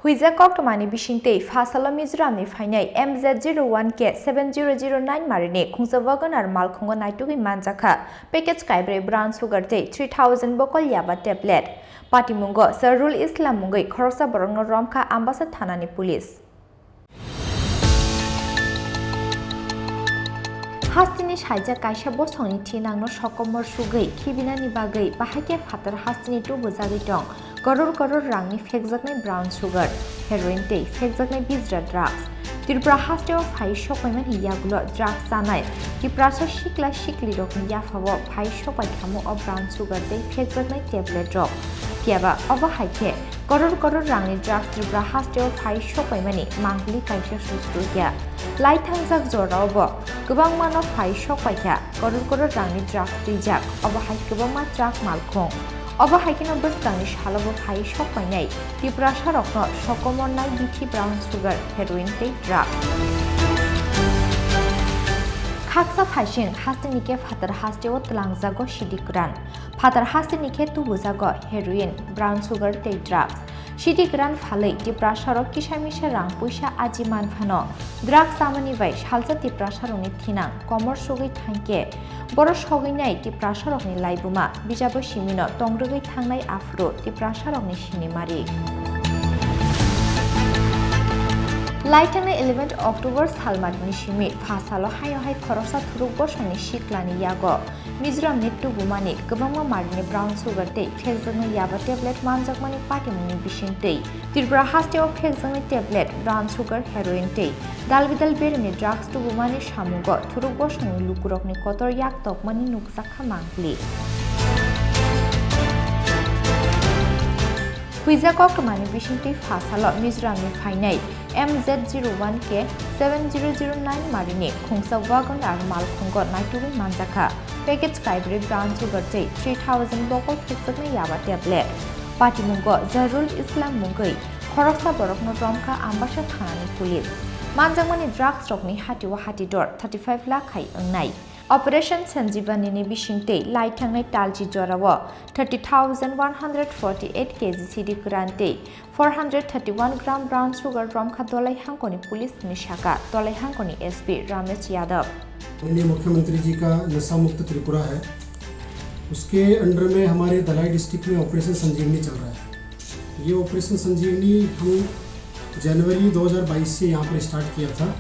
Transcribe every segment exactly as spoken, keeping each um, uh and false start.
Huijak koktwmani bisingtwi pha salo Mizoramni phainai M Z zero one K seven zero zero nine marini khungsa Wagon R malkhungo naitugwi manjakha package kaibrwi brown sugar tei three thousand bokol yaba tablet. Patimungo Zarul Islam mungwi khoroksa borokno romkha Ambasa thanani police. Hasteni saijak kaisa bosongni thinangno sokomor sugwi khibinani bagwi bahai khe phatar hasteni tubujagwi tong koror koror rangni phekjaknai brown sugar, heroin tei phekjaknai bijra drugs. Tripura hasteo phai sokpaimani yagulo drugs chanai Tiprasa sikla siklirokni yaphao phai sokpai khamu o brown sugar tei phekjaknai tablet rok. Phiyaba obo hai khe koror koror rangni drugs Tripura hasteo phai sokpaimani mangpili kaisa sustru ya. Laithangjak jorao bo kwbangmano phai sokpaikha, koror koror rangni drugs twijak, obo hai kwbangma truck malkhung. Obo hai kheno bwskangni salobo phai sokpainai Tiprasarokno sokomornai bithi brown sugar, heroin tei drugs. Khaksa phaising hasteni khe phatar hasteo twlangjago sidi kwran. Phatar hasteni khe tubujago heroin, brown sugar tei drugs. Sidi kwran phalwi Tiprasarok kisa misa rang puisa aji man phano drugs chamani bai salsa Tiprasarokni thinang komor sugwi thangkhe boro sogwinai Tiprasarokni laibuma bijabo simino tongrwgwi thangnai aphuru Tiprasarokni sinimari. Laithangnai eleventh October salmarini simi pha salo haino hai khoroksa thuruk bosongni siklani yago Mizoramni tubumani kwbangma marini brown sugar tei phekjaknai yaba tablet manjakmani patimungni bisingtwi Tripura hasteo phekjaknai tablet, brown sugar, heroin tei dalbidal beremni drugs tubumani samungo thuruk bosongni lukurokni kotor yak tokmani nukjakha mangpili. Huijak koktwmani bisingtwi pha salo Mizoramni phainai M Z zero one K seven zero zero nine marini khungsa Wagon R malkhungo naitugwi manjakha package kaibrwi brown sugar tei three thousand bokol phekjaknai yaba tablet. Patimungo Zarul Islam mungwi khoroksa borokno romkha Ambasa thanani police. Manjakmani drugs rokni hatio hati dor thirty five lakh hai wngnai. Operation Sanjeevani ni bisingtwi laithangnai talchi jorao thirty thousand one hundred forty eight K G sidi kwran tei four hundred thirty one gram brown sugar romkha Dolai hangkoni police ni saka Dolai hangkoni S P Ramesh Yadav. माननीय मुख्यमंत्री जी का नशा मुक्त त्रिपुरा है, उसके अंडर में हमारे धलाई डिस्ट्रिक्ट में ऑपरेशन संजीवनी चल रहा है। ये ऑपरेशन संजीवनी हम जनवरी दो हज़ार बाईस से यहाँ पर स्टार्ट किया था।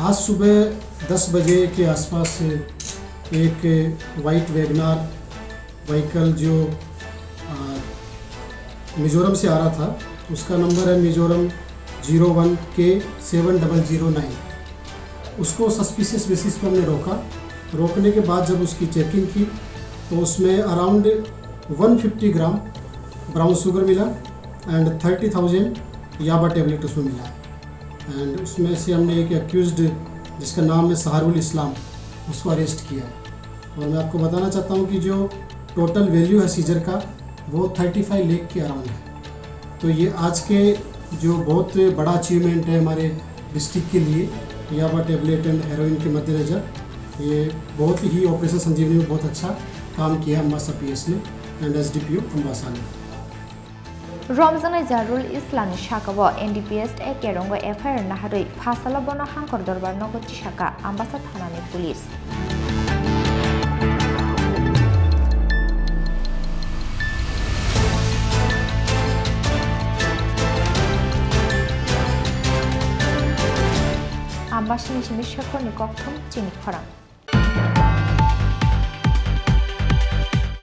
आज सुबह दस बजे के आसपास एक वाइट वैगनार व्हीकल जो, आ, मिजोरम से आ रहा था, उसका नंबर है मिजोरम ज़ीरो वन के सेवन डबल ज़ीरो नाइन। उसको सस्पिशियस बेसिस पे हमने रोका। रोकने के बाद जब उसकी चेकिंग की, तो उसमें around one fifty gram brown sugar मिला एंड थर्टी थाउजेंड याबा टैबलेट उसमें मिला। एंड उसमें से हमने एक एक्यूज्ड, जिसका नाम है सहारुल इस्लाम, उसको अरेस्ट किया है। और मैं आपको बताना चाहता हूँ कि जो टोटल वैल्यू है सीजर का, वो थर्टी फ़ाइव लाख के अराउंड है। तो ये आज के जो बहुत बड़ा अचीवमेंट है हमारे डिस्ट्रिक्ट के लिए, याबा टैबलेट एंड हेरोइन के मद्देनज़र, ये बहुत ही ऑपरेशन संजीवनी में बहुत अच्छा काम किया अम्बासा पीएस ने एंड एसडीपीओ अम्बासा ने। Romjaknai Zarul Islamni sakao N D P S A kerongo F I R naharwi pha salo bono hangkor dorbar nogo chisaka Ambasa thanani police. Ambasani simi Shekhorni kokthum chini khorang.